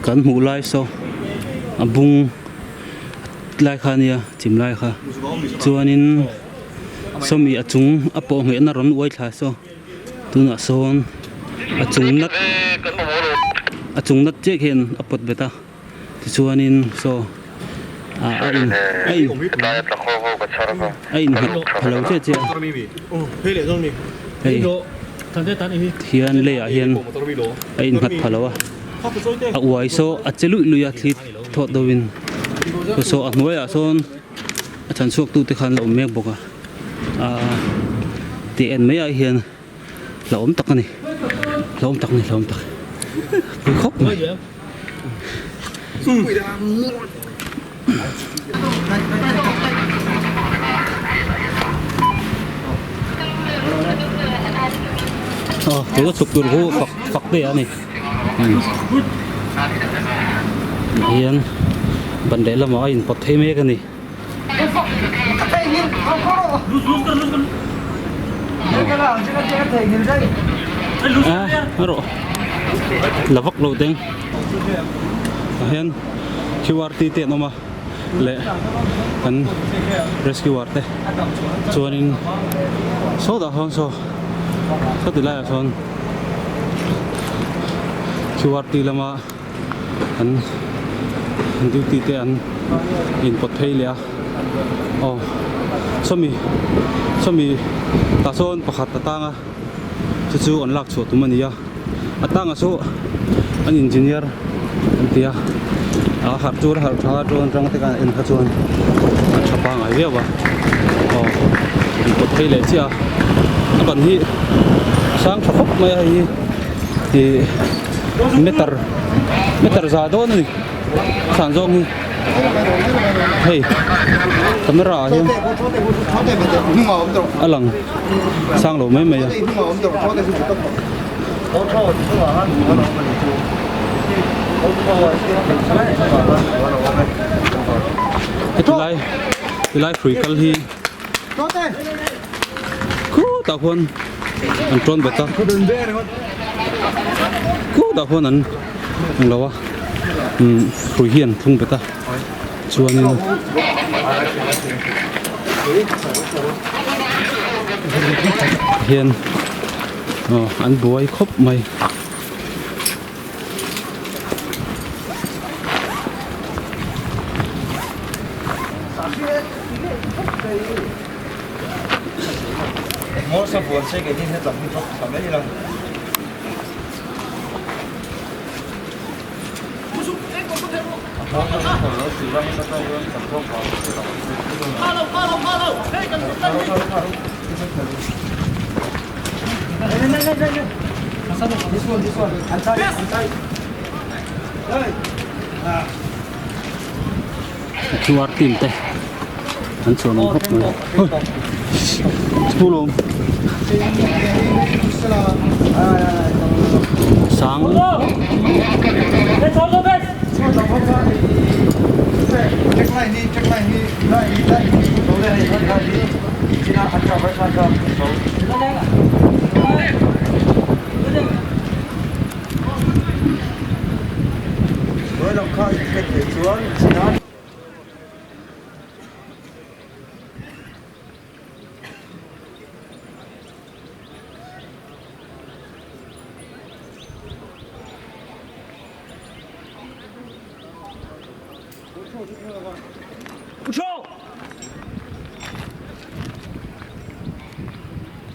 Kan hmuh lai saw a bung lai kha ania chim lai kha chuanin sawmi a chung a pawh nghehna rawn uai thla saw tunah sawn a chung nat a chung nat chiah khian a pawt bet a tichuanin saw ah a in a in a innghat pha lo chiah chiah hei hian leiah hian a innghat pha lo a a uai saw a che luih luih a thli thawt deuhin saw a hnuaiah sawn a chhan chhuak tute khan la awm mek bawk a ahh tih en mai ah hian hlauhawm tak a ni hlauhawm tak a ni hlauhawm tak pui khawp mai. Aw tuna chhuk tur chu fak fak te a ni hian ban lehlamah a inpawt phei mek a ni. A rawh la vak lo teng ah hian qrt te an awm a leh an rescuer te chuanin sawtah sawn saw sawti laiah sawn qrt lama an duty te an inpawt phei leh a aw sawmi sawmi tah sawn pakhat a tang a chu chu an lak chhuah tum a ni a a tangah saw an engineer an ti a a harh chu a harh tha a chuan atang te khan a en kha chuan a tha pangai viau a aw inpawt phei leh chiah a a ban hi a sang tha khawp mai a hei hi ih. Meter meter za dawn a ni a san zawng hi hei camera ah hian a lang sang lo mai mai a. Heti lai ti lai hrui kal hi khutah khuan an tawn bet a. Khutah khuan an ang lo a umm hrui hi an thlung bet a chuanin hian aw an buai khawp mai. Chuar team te an chuan awm khawp mai school awm sang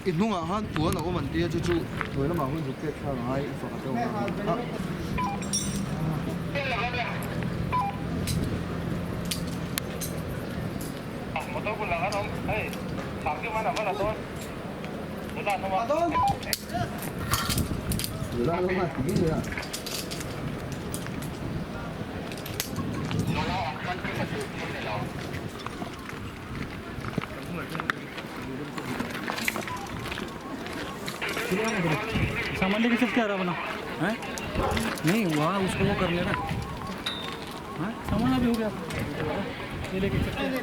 I hnungah khan puan a awm an tia chu chu hnuai lamah hun zuk pek thlak a ngai i fak a te awm a. सामान लेके चल के आ रहा बना है नहीं वहाँ उसको वो कर लेना हाँ सामान अभी हो गया ये लेके चलते हैं।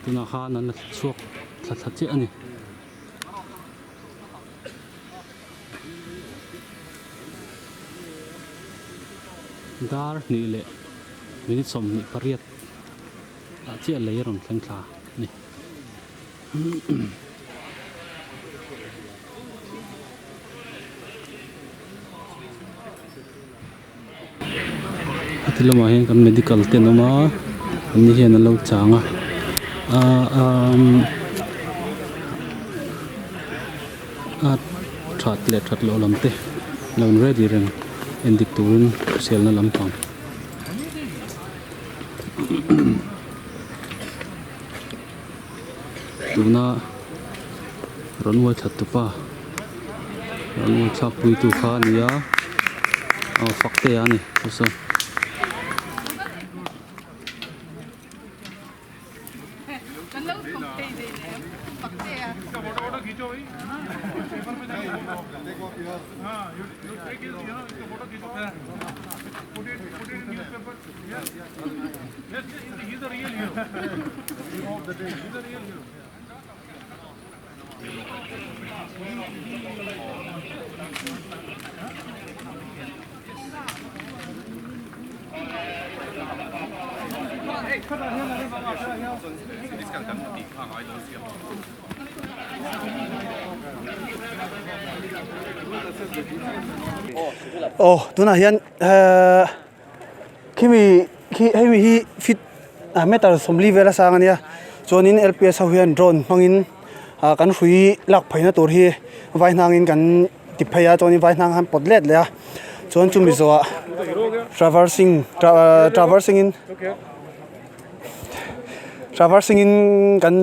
Tunah khan an la chhuak thla thla chiah a ni. Dar hnih leh minute 28 ah chiah lei a rawn thleng thla a ni. Heti lamah hian kan medical te an awm a an ni hian an lo chang a ah umm a that leh that loh lam te lo in ready reng endik turin hriselna lampang. Tuna rawn uai thla tupa rawn uai thlak pui tu kha a ni a aw Faktea a ni chu saw. Aw tunah hian ehh khimi khi hemi hi fit ah meter 40 vel a sang a nia chuanin L P S ho hian drone hmangin ah kan hrui lak phaina tur hi vai hnangin kan ti phei a chuanin vai hnang khan pawt let leh a chuan chumi zawhah traversing traversing in traversing in kan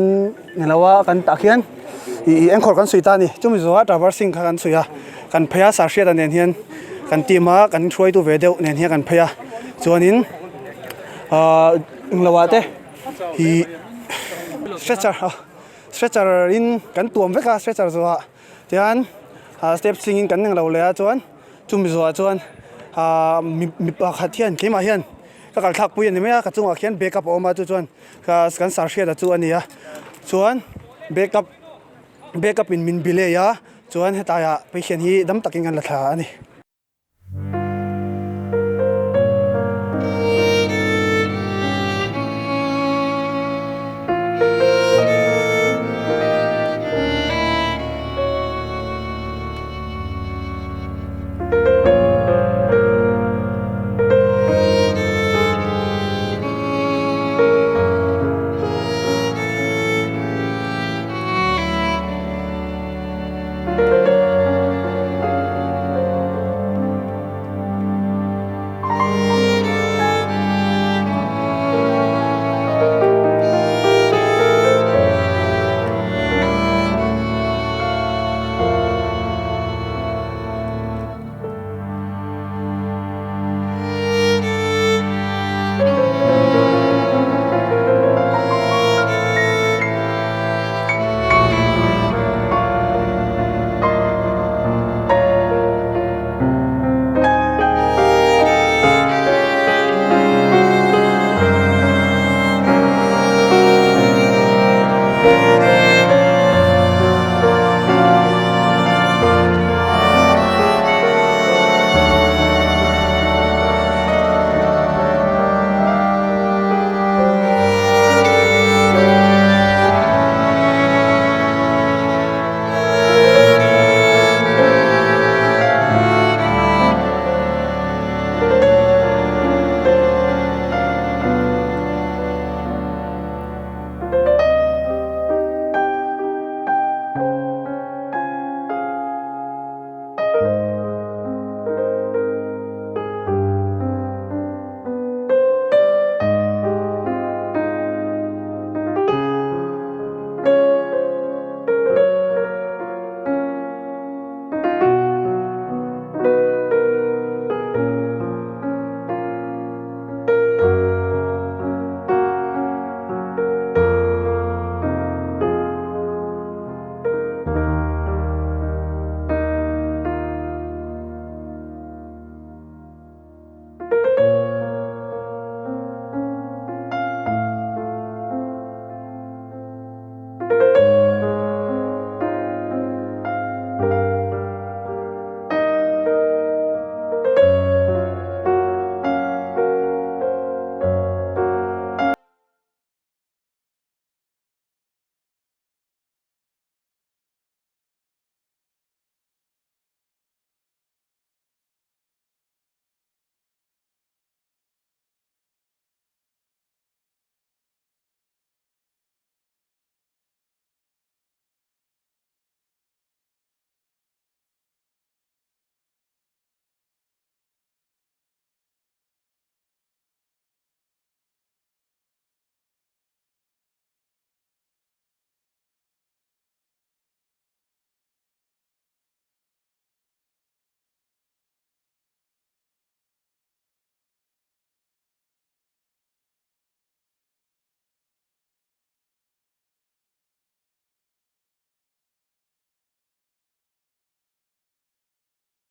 ni lo a kan tah khian ih engkhawr kan suih ta a ni chumi zawhah traversing kha kan suih a kan phei a sahriata nen hian kan team a kan hruaitu ve deuh nen hian kan phei a chuanin ahh englo ah te ih stretcher stretcher in kan tuam vek a stretcher zawhah tihian ah step chingin kan englo leh a chuan chumi zawhah chuan ahh mipa khat hian keimah hian. Ka kal thlak pui a ni mai a, ka chungah khian backup a awm a chu chuan kan sar hriat chu a ni a chuan backup backup in min belay a chuan hetlaiah patient hi dam takin kan la thla a ni.